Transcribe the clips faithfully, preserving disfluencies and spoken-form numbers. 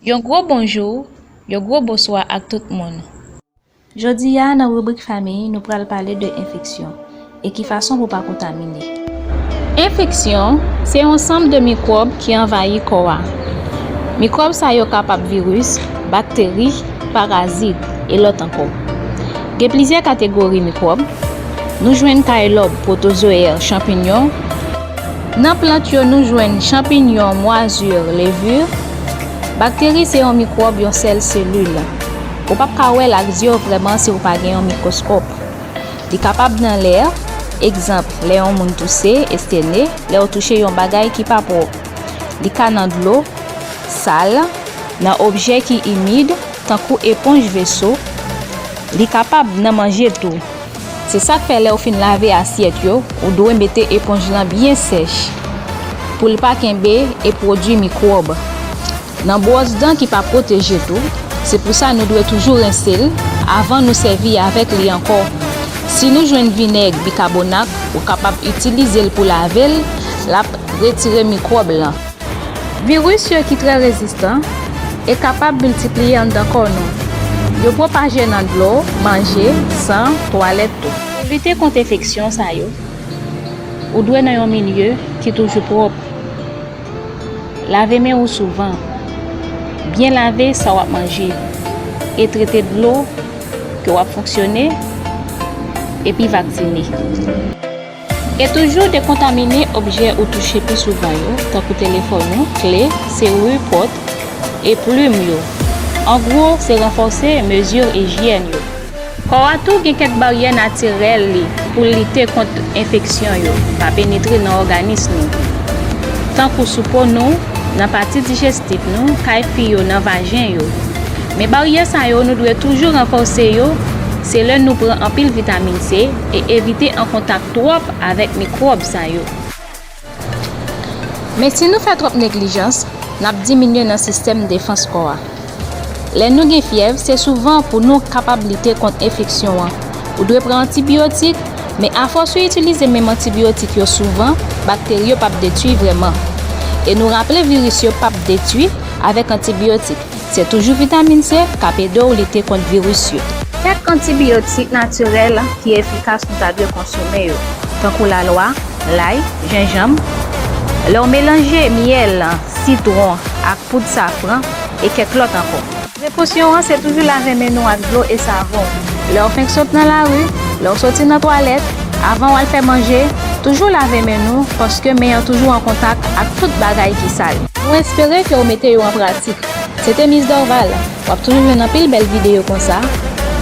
Yon gwo bonjou, yon gwo bonswa ak tout moun. Jodi a, nan ribrik fanmi, nou pral pale de enfeksyon e ki fason pou pa kontamine. Enfeksyon se yon ansanm de mikwòb ki anvayi kò a. Mikwòb sa yo kapab viris, bakteri, parazit, e lòt ankò. Gen plizyè kategori mikwòb. Nou jwenn kay lòb, pwotozoè, chanpinyon. Nan plant yo, nou jwenn chanpinyon, mwazir, levir. Bakteri se yon mikwòb yon sèl selil. Ou p ap ka wè l ak zye w vrèman si w pa gen yon mikwoskòp. Li kapab nan lè, egzanp, lè yon moun touse, estene, lè w touche yon bagay ki pa pwòp. Li ka nan dlo, sal, nan objè ki imid, tankou eponj veso. Li kapab nan manje tou. Se sa k fè lè w fin lave asyèt yo, ou dwe mete eponj lan byen sèch pou l pa kenbe e pwodui mikwòb. Nan bwòs dan ki pa pwoteje tou, se pou sa nou dwe toujou rense l avan nou sèvi avèk li ankò. Si nou jwenn vinèg bikabonat, ou kapab itilize l pou lave l, l ap retire mikwòb lan. Viris yo ki trè rezistan e kapab miltipliye anndan kò nou. Yo pwopaje nan dlo, manje, san, twalèt tou. Pou lite kont enfeksyon sa yo, ou dwe nan yon milye ki toujou pwòp. Lave men w souvan. Byen lave sa w ap manje e trete dlo ke w ap fonksyone, epi vaksine. E toujou dekontamine objè ou touche pi souvan yo, tankou telefòn ou, kle, seri, pòt, e plim yo. An gwo, se ranfòse mezi ijyèn yo. Kò a tou gen kèk baryè natirèl li pou l lite kont enfeksyon yo pa penetre nan òganis nou, tankou sou po nou, nan pati dijestif nou, kay fi yo, nan vajen yo. Men baryè sa yo, nou dwe toujou ranfòse yo, se lè nou pran anpil vitamin C e evite an kontak twòp avèk mikwòb sa yo. Men si nou fè twòp neglijans, n ap diminye nan sistèm defans kò a. Lè nou gen fyèv, se souvan pou nou kapab lite kont enfeksyon an. Ou dwe pran antibiyotik, men afòs ou itilize menm antibiyotik yo souvan, bakteri yo p ap detwi vrèman. E nou raple viris yo p ap detwi avèk antibiyotik. Se toujou vitamin C k ap ede w lite kont viris yo. Kèk antibiyotik natirèl ki efikas nou ta dwe konsome yo, tankou lalwa, lay, jenjanm. Lè w melanje myèl, sitwon ak poud safran e kèk lòt ankò. Prekosyon an se toujou lave men nou ak dlo e savon. Lè w fenk sot nan lari, lè w soti nan twalèt, avan w al fè manje, toujou lave men nou, paske men an toujou an kontak ak tout bagay ki sal. Nou espere ke w mete yo an pratik. Se te Miss Dorval. W ap toujou jwenn anpil bèl videyo konsa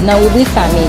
nan ribrik fanmi.